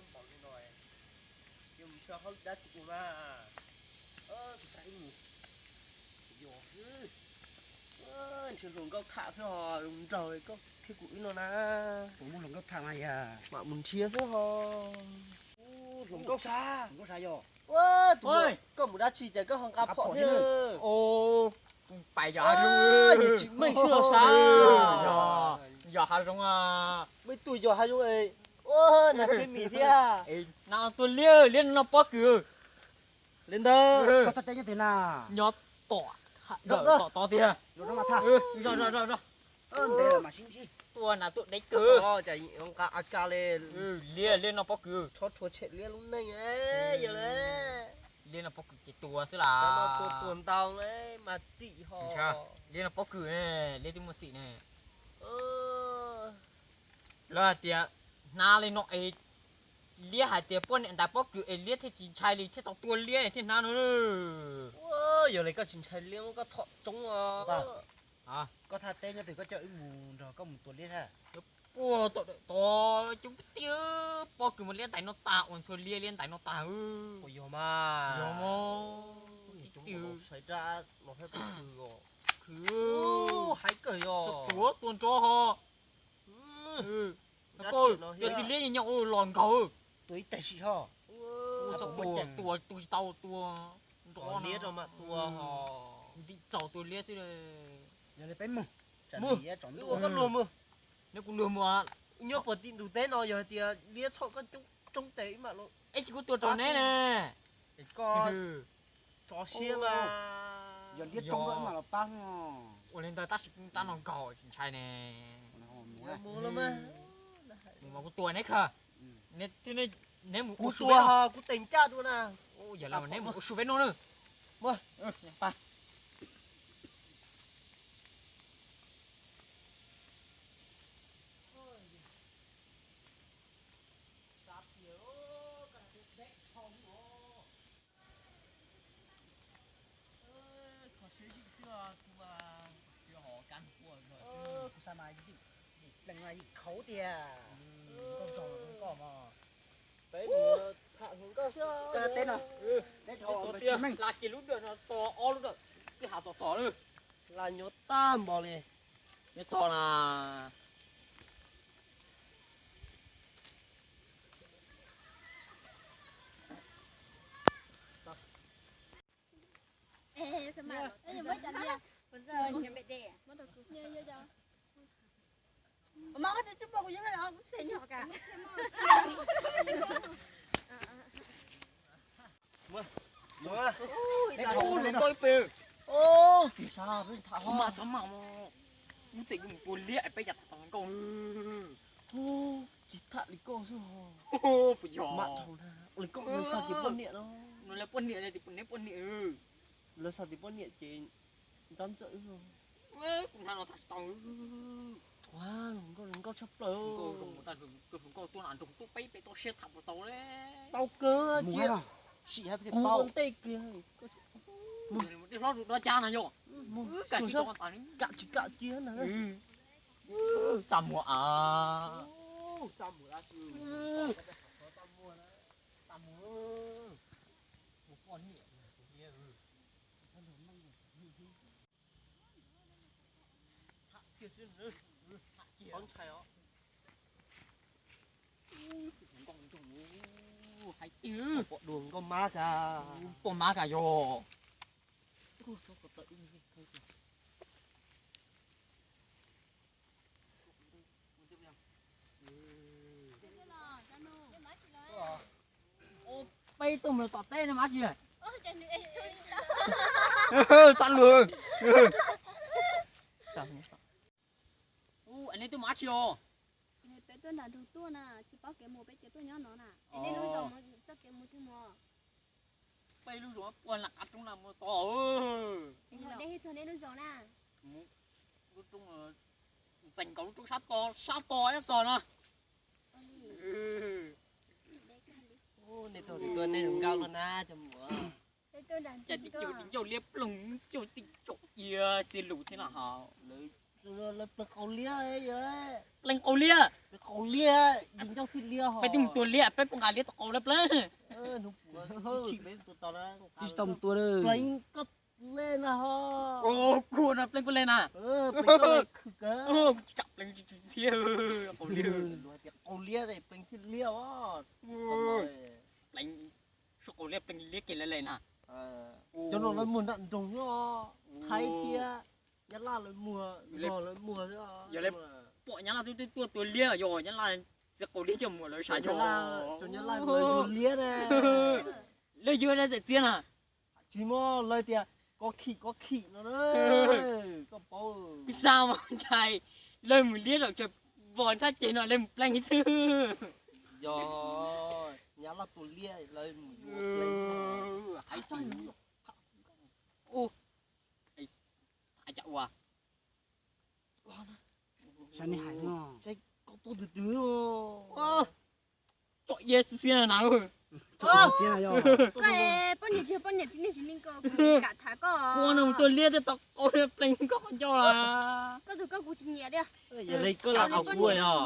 Npaum li no, yuav mus nrhiav hauj lwm dab tsi ua mas. Kuv xav ib mus yos xwb. Nrhiav hluas nkauj tham xwb ho, nraug koj thiab kuv wb no na. Kuv muaj hluas nkauj tham mas yog mam mus nrhiav xwb ho. Hluas nkauj, hluas nkauj sav yog. Ua, tus, koj mus dab tsi cas koj ho nqa phom thiab? Pais yos hav zoov, yog tsis meej xwb los sav. Yog hav zoov, muaj ib tug yos hav zoov, ua, nag khwv mis thiab. Nag tua liab, liab noj pob kws. Li ntawd koj teb nyob twg na? Nyob tom, tom tod tiag. Ntev mas sib ntsib. Tua nas tuaj deb kawg. Cas nqa A K li. Liab, liab noj pob kws. Txhob rhuav tshem liab lub neej yog li. Liab noj pob kws ces tua xwb las. Tua tua ntau mas txim ho. Liab noj pob kws ne, liab twb muaj txim ne. Lawv hais tias hnab li no es liab hais tias poj niam ntais pob kws es liab thiaj tsis ntshai li thiaj tau tua liab thiaj hnab no. Yog li koj tsis ntshai liab muab koj txhom coob os. Koj thaj teb nyob twg koj coj wb mus nrog koj mus tua liab thiab? Puag tom dawm tod coob tiag, pob kws mas liab ntais no tag, ua ntxhua liab liab ntais no tag. Puas yog mas? Yog mos. Coob tiag. Sawv rab los thiab pob kws os. Khwv. Haib kawg yog. Tuav tua nrov ho. Yog txiv liab nyob nyob los nkaug. Tua ib teg sim ho. Tua tua tsis tau tua nrov liab rau mam tua ho. Ntim txaus tua liab xwb. Yog li peb mus. Mus, ua koj luag mus. Neb kuv luag mus. Nyob puag tim ntug teb no yog hais tias liab txhom koj coob tes ib mam los. Eb, tsis kuv tua rau neb ne. Koj tso siab mas. Yog liab coob koj ib mam los pab. Ua li ntawd tab sis tab no nkaug tsis ntshai ne. Mus mas kuv tua neb kawg. Neb mus ua su peb no. Kuv tua kuv tes ncaj dua na. Yog li neb mus ua su peb no na. Kuv xav mas yim plees mas yim khauv tiag. Koj zog koj mas. Peb mus tham hluas nkauj xwb. Koj teb no. Neb dhau txog tiag, hla kiag lub dawm no, tos ob lub dawm twb hav txom txom lawm. Hla nyob tag npaum li. Neb txog na. Ub, txhob mas, txhob mas, ub, txhob mas, mus tua liab peb cas tham tau nkauj. Tsis tham li koj xwb. Puas yog? Mam dhau na, li koj lawv xav tias poj niam no. Lawv poj niam, neb poj niam. Lawv xav tias poj niam ces ntab ntxawm. Kuv hnab no tham tsis tau. Thuav hluas nkauj, hluas nkauj tshaj plaws. Nkauj zoo tag, hluas nkauj tuaj na nroog tuaj peb peb toj siab tham puas tau le. Tau kawg cia. Kuv ua ntej kiag. Dej hlob rau dab cab na yog. Kam tsis kam cia na. Txaj muag a. Ntshai os. Hais tiag, pom dua nkauj mab ka, poj mab ka yog. Peb tuaj mus tom teb ne mas tsis. Txaj luag. Ub, nej tuaj mus dab tsi os? Peb tuaj nram nroog tuaj na, tsis paub kev mus peb ces tuaj nyob no na. Es nej lub zos txoj kev mus twg mus? Peb lub zos puag nram qab roob na mus tod. Dej txog nej lub zos na. Lub roob ntxeev nkaus lub roob sab tod, sab tod nyob txog na. Nej tuaj, tuaj nej zoo nkauj los na cov muam. Cas tib co ncauj liab ploog, ncauj tib co cia xi lus thiab no ho. Lawv Pleev qaus liab, pleev qaus liab, peb twb mus tua liab, peb pom nqa liab tau qaus lawm pleev. Tsis tau mus tua. Pleev koj le na ho. Kuv no pleev koj le na. Pleev koj le khwv kawg. Kuv tsis kam pleev tsis txhiab qaus liab. Qaus liab pleev thiaj liab os. Pleev, suab qaus liab pleev liab kiag le le na. Cov no lawv muag nram nroog nyob, Thaib thiab Nyab Laj lawv muag, Nplog lawv muag. Yog lawv pom Nyab Laj twb tuaj tua liab, yog Nyab Laj txiav qaus liab coj mus lawv sav cov, cov Nyab Laj lawv yuav liab ne. Lawv yuav txawm txiav na. Tsis muaj, lawv tias kov khim kov khim no na. Koj paub, kuv xav mas ntshai, lawv mus liab zaum tsaws vos nrab ceg no lawv mus pleev xwb. Yog Nyab Laj tua liab lawv mus yuav pleev. Ua, cas ua Saib nej hais no. Saib koj tuaj twg twg. Tsom ia xwb xiab na. Koj poj niam tsis yog poj niam txiv neej txiv neej ko, kuv kam tham koj. Ua no mus tua liab thiaj tau qaus pleev koj qhov ncauj los. Koj tus koj kuv tsis nyiam li. Yog li koj lam qhia kuv yog.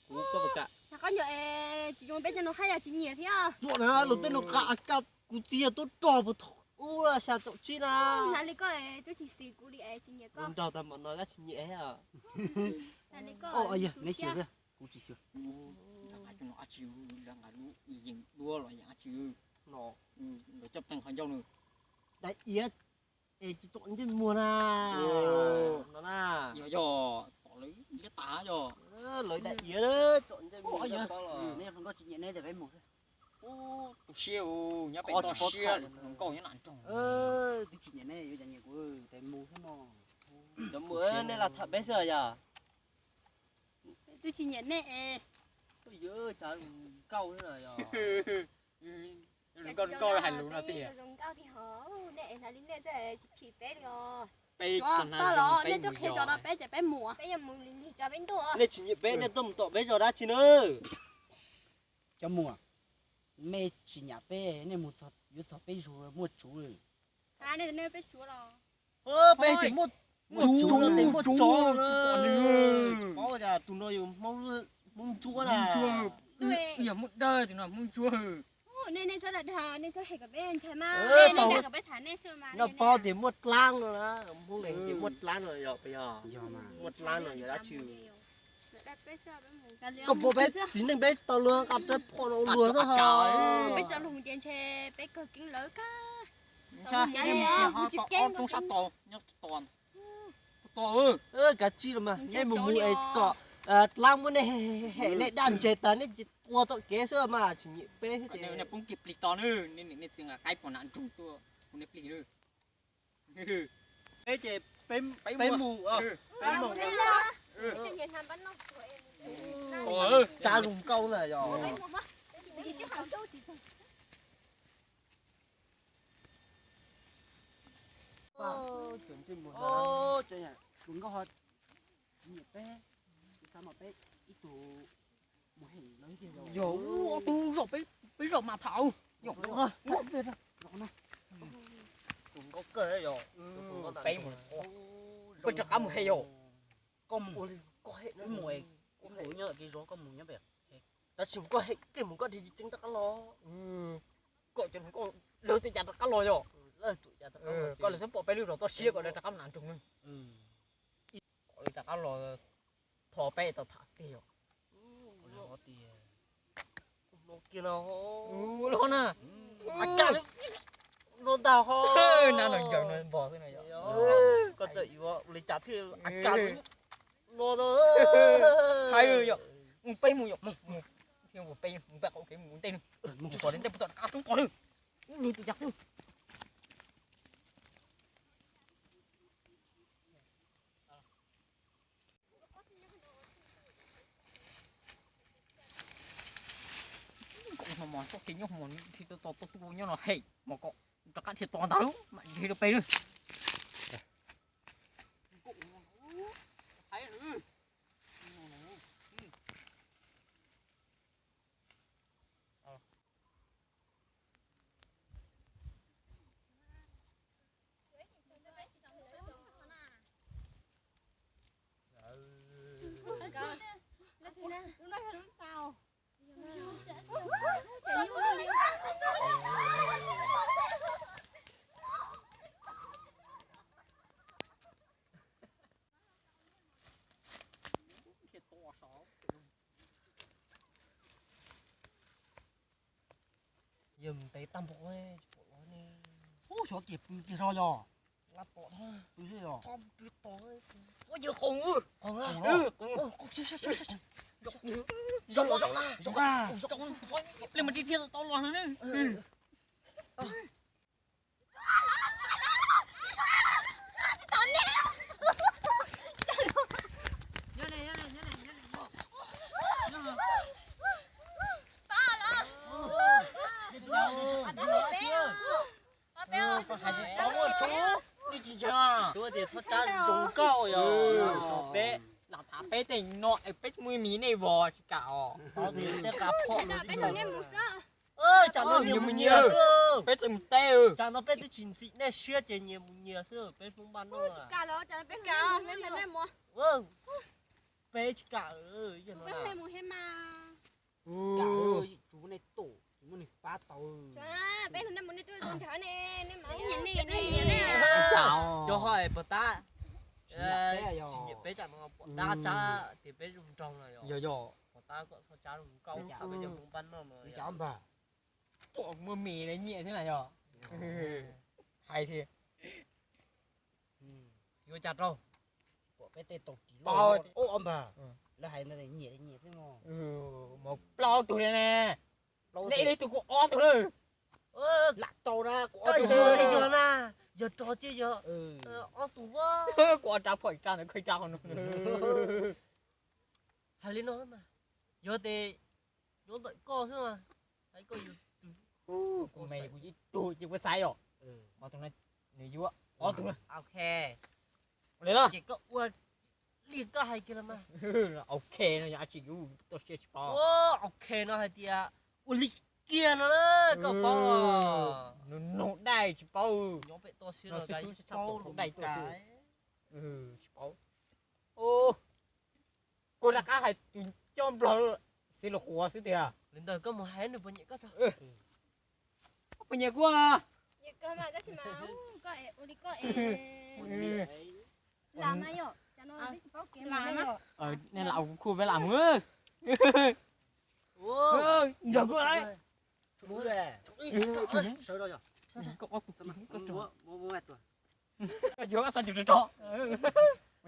Kuv koj puas kam? Tham koj nco es tsis zoo peb cov no haj yam tsis nyiam thiab. Tuaj na lus tej no qa ka kuv txiv yog tub rog puas thaum ub xya caum tsib na. Hnav li koj twb tsis xis kuv li es tsis nyiam koj. Nrog tag mam no koj tsis nyiam thiab. Kuv tsis xyuas. Lawv coj pleev qhov ncauj nws. Daim iav es tsis tsom ntsej muag na. No na. Yog yog tom lawv liab tas yog. Lawv daim iav tsom ntsej muag los. Neb hluas nkauj tsis nyiam neb ces peb mus xwb. Tu siab, nyob pem toj siab, hluas nkauj nyob nram nroog. Twb tsis nyiam neb yuav cas nyiam kuv, peb mus xwb mog. Cov muam, nej lam tham peb xwb yog? Twb tsis nyiam nej es. Yog cas nkauj xwb yog? Nkauj nkauj hais lus no tiag. Zoo nkauj tiag hos, nej es hnav li nej xwb tsis phim peb li os. Peb toj los nej twb qhia tso rau peb ces peb mus, peb yuav mus lig lig tso peb ntuj. Nej tsis nyiam peb nej tuaj mus tom peb zos dab tsi na? Cov muam, mej tsis nyiam peb, nej mus yuav txog peb zos muaj tsuv. Peb tias muaj tsuv no tias muaj tsov na. Paub cas tus no yog Hmoob Ntsuab na. Yog Hmoob Dawb tus no Hmoob Ntsuab. Nej txhob dag, nej txhob hais kom peb ntshai mas. Nej dag kom peb tham nej xwb mas. No paub tias muaj dlaab no na, Hmoob Leeg tias muaj dlaab no yog puas yog? Muaj dlaab no yog dab tsi? Koj puas peb txiv neej peb tau luag nqa rab phom no luag xwb ho. Peb tsis tau luag mus ces ntshe peb kawg keeb lawv kag. Roob sab tod nyob tsis to. Kav tsij los mas nej mus mus es kom dlaab muab nej hem nej daj ntseg tas nej cia tua txoj kev xwb mas tsis nyiam peb xwb ces. Nej poob kiag plig to na, nej niam nej txiv nqa qaib pom nram nroog tuaj hu nej plig na. Peb ces peb mus, peb mus. Tsa lus nkauj na yog. Lus nkauj ho tsis nyiam peb, xav mas peb ib tug mus hem lawv tiag. Yog ua tus zaum peb, peb zaum mas tham. Yog no, tus nkauj kawg yog. Peb mus, peb rov qab mus hem yog. Koj mus, koj hem mus, kuv nyob kev zov koj mus nyob pem. Tab sis koj hem koj mus koj dhia tseeb rov qab los. Koj cov hluas nkauj lawv twb cas rov qab los yog. Koj lawv xub pom peb lub zos toj siab kom lawv rov qab nram nroog. Kom lawv rov qab los tho peb tau tham xwb tiag yog. Los na. No ntag ho. Na no yawg no npog xwb no yog. Koj txawm yuav ua li cas thiaj a ka no no. Hais yog mus peb mus yog mus mus. Thiaj mus peb mus peb qaum kev mus ntej no. Mus kom li ntej puag tom qab roob qos na. Ub lug tus yas xwb. Nkaum no mas txoj kev nyob hmo nthi to to tuaj nyob no hem mos kom rov qab dhia to ntag lub mam dhia rau peb lawm. Yog mus ntev tag npaum tsis pom los ne. Ub, xyov tias pw kiag zog yog. Lab tom pw xwb yog. Ua yog qoos. Qoos na. Zoo los, zoo na. Ple mas dhia dhia tau los no ne. Txhob tsab zoo nkauj yog peb lam tham peb tej no es peb muaj me nej vos tsis kam os. Peb txawm mus teb, tsam no peb twb tsis ntxim nej siab ces nyias mus nyias xwb peb Hmoob npaj no. Peb tsis kam. Cov hais pom tab, tsis nyiam peb tsam no pom dab tsab tias peb zoo nraug no yog. Pom tab kom txhob tsab zoo nkauj, peb cov Hmoob npaj no no. Tuam muaj mis lawv nyiam thiab na yog. Hais tias yuav cas rau. Pom peb tej tau ris loj, ob npag, lawv hais ntawd nyiam nyiam xwb no. Mus plaub tug li ne. Nej ib tug kuv ob tug lawm. Lam tau na, kuv ob tug li yog na, yog rog ces yog ob tug. Kuv ob rab phom ib rab ntawd, khawb ib rab qhov no. Hais li no mas, yog tias yuav ntawm koj xwb mas, hais koj yuav tus. Kuv me kuv ib tug ces kuv xaiv os. Ob tug no, nws yuav ob tug na. Ces koj ua li koj hais kiag los mas. Ok no yog dab tsi, yus tuaj siab tsis paub. Ok no hais tias ua li kiag no na, koj paub. Nws nug dai tsis paub. Nyob pem toj siab no xwb, tsis paub dai tuaj xwb. Tsis paub. Kuv rov qab hais tus coj nplog xib los quav xwb tiag. Li ntawd koj mus hais nws puas nyiam koj tso. Puas nyiam kuv? Nej lam kuv khu peb lam mus. Nrog kuv. Koj yuav xa cus rog.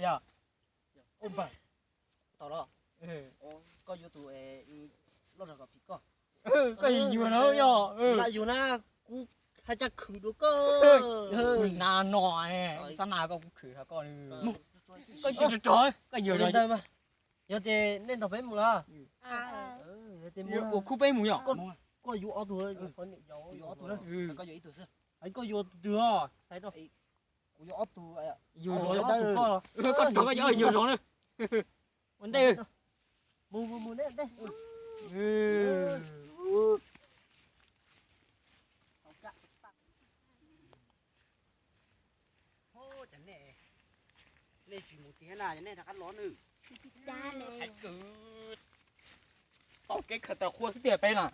Yog. Tau los. Koj yuav tus loj zog kom phim koj. Koj yuav no yog. Lam yus na, kuv hais caj khwm dua koj. Na no, xab na koj kuv khwm koj. Koj yuav rog, koj yuav li ntawd mas. Yog tias nej nrog peb mus los? Ua khub peb mus yog. Koj yuav ob tug, yuav ob tug na. Koj yuav ib tug xwb. Koj yuav tus twg os? Kuv yuav ob tug. Yug zog, koj rog koj yuav yug zog na. Ua ntej. Mus mus mus ntej ntej. Nej tsis mus tiag na, nej rov qab los nws. Hais kwv tau kev khaws tawm qhua xwb tiag peb na.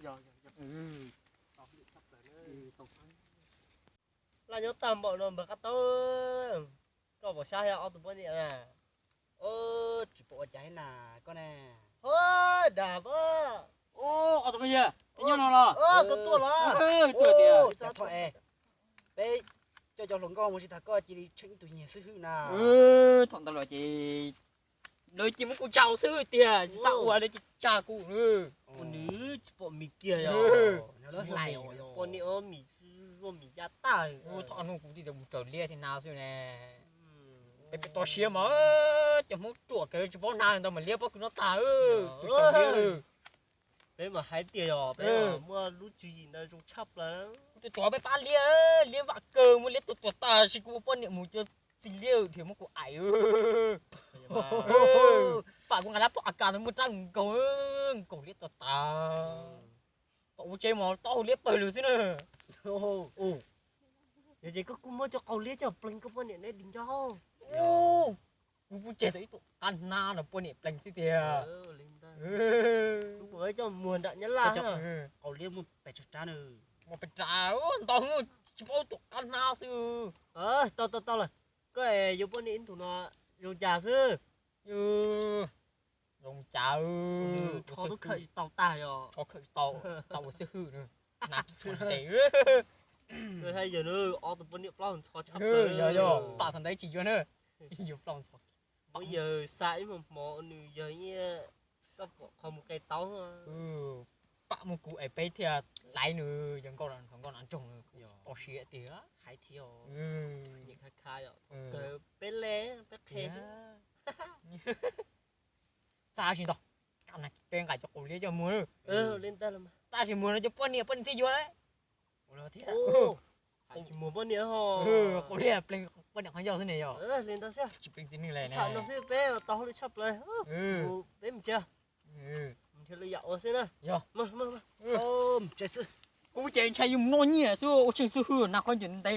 Laj nyob tag npaum no npawg Qab Taub, koj pom sab thiab ob tug poj niam na? Tsis pom ua cas thiab na koj ne. Hos, dag pab. Ob tug phooj ywg, peb nyob no los? Koj tuaj los? Tuaj tiag. Peb coj cov hluas nkauj mus tsis tas koj cia li tsheej ib tug nyiag xib hwb na. Thaum ntawd los ces lawv cia muab kuv tsa xib hwb tiag, tsis xav ua lawv cia tsa kuv. Ua nws tsis pom mis kiag yog. Poj niam mis zuaj mis ya tag. Thaum no kuv tij mus raws liab thiab na xwb ne. Peb pem toj siab mas cov Hmoob ruam kawg tsis paub hnav ntawd mas liab pob kws no tag. Peb mas hais tias yog peb muaj lub tswv yim ntawd zoo tshaj plaws. Kuv tus tuav peb pab liab, liab vam kawg muaj liab tuav tuav tag, sis kuv ua poj niam mus cov txiv liab dhia muab kuv aim. Pam kuv nqa lab pom a kas ntawd muaj rab nkaus, nkaus liab tuav tag. Tom ua tsev mas tau liab pawg lug xwb na. Yog ces koj kuj muab cov qau liab coj plees koj poj niam neb di ncauj. Kuv kuj tseg tau ib tug qab hnab no poj niam plees xwb tiag. Coj muag nram Nyab Laj. Qau liab muaj pes tsawg rab na? Muaj pes rab ntau, tsis paub tus qab hnab xwb. Tau tau tau lawm, koj es yuav poj niam ib tug no zoo cas xwb? Zoo cas, tso tub khawm tsis tau tag yog. Tso khawm tsis tau, tau ua xib hwb na. Yog, yog, pam thaum ntawd tsis yuav na. Yuav plaub ntxhov. Muab yawg xa ib hmo hmo nws yog ib, koj pom qhov mus qe taub. Pam muab kuv es peb thiaj hlais nws, yog nkauj, nkauj nas nroog, tsis tau siab tiag. Hais thiab, nim kha kha, peb le, peb qhe. Txaj tsis ntau, peb nqa cov qaum liab coj muag. Tab sis muag no cov poj niam, poj niam thiaj yuav. Qaum liab pleev poj niam qhov ncauj xwb ne yog. Tsis pleev txiv neej li ne. Peb tau hauj lwm tshaj plaws. Peb mus tsev, nrhiav lwm yam ua xwb na. Yog. Kuv ces ntshai yus mus noj nyiaj xwb, ua tsheej xwb hwj, nas qhov ncauj ntev.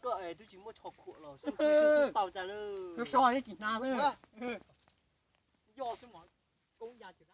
Koj es twb tsis muaj tsho khuam los xwb, tau cas na. So thiab tsis hnav xwb. Yog xwb mas, koob ya ces